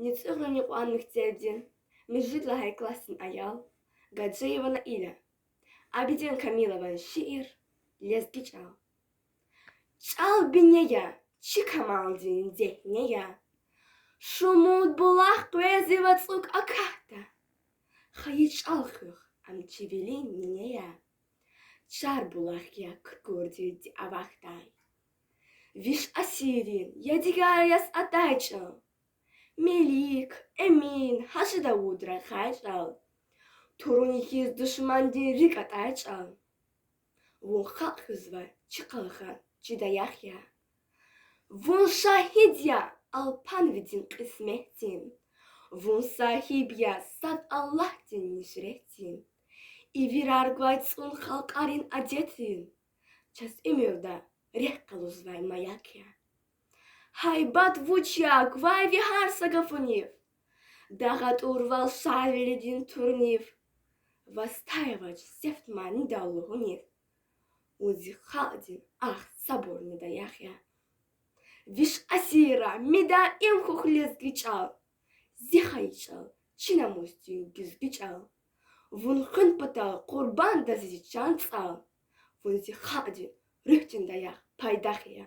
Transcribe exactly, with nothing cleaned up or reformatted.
НецӀугърин юкьван мектебдин муьжуьд лагьай классдин аял. Гаджиева Наиля. Абидин Камилован шиир. Лезги чӀал. ЧӀал бине я, чи камалдин дегьне я. Шумуд булах къвезва цӀук акатда. Хайи чӀал хуьх, ам чи вилин нине я. Чар булах я Куркурди авахьдай. Виш асиррин ядигар яз атай чӀал. Мелик, Эмин, Гьажи Давуд рахай чӀал. Турун хьиз душмандин рикӀ атӀай чӀал. Вун халкь хуьзвай чи къалхан, чи даях я. Вун шагьид я алпанвидин кьисметдин. Вун сагьиб я сад Аллагьдин нишретдин. Ивирар гвай цӀун халкьарин адетрин. Чаз уьмуьрда рехъ къалурзавай маяк я. Гьайбат вуч я гвай ви гьар са гафунив. Дагъ атӀурвал Шарвилидин турнив. Ваз тай авач сифте манидал лугьуниз. Вун зи халкьдин ахт-сабурни даях я. Виш асирра мидаим хьухь лезги чӀал. Зи хайи чӀал, чи намусдин гуьзгуь чӀал. Вун хуьн патал къурбанда зи чан-цӀал. Вун зи халкьдин руьгьдин даях, пайдах я.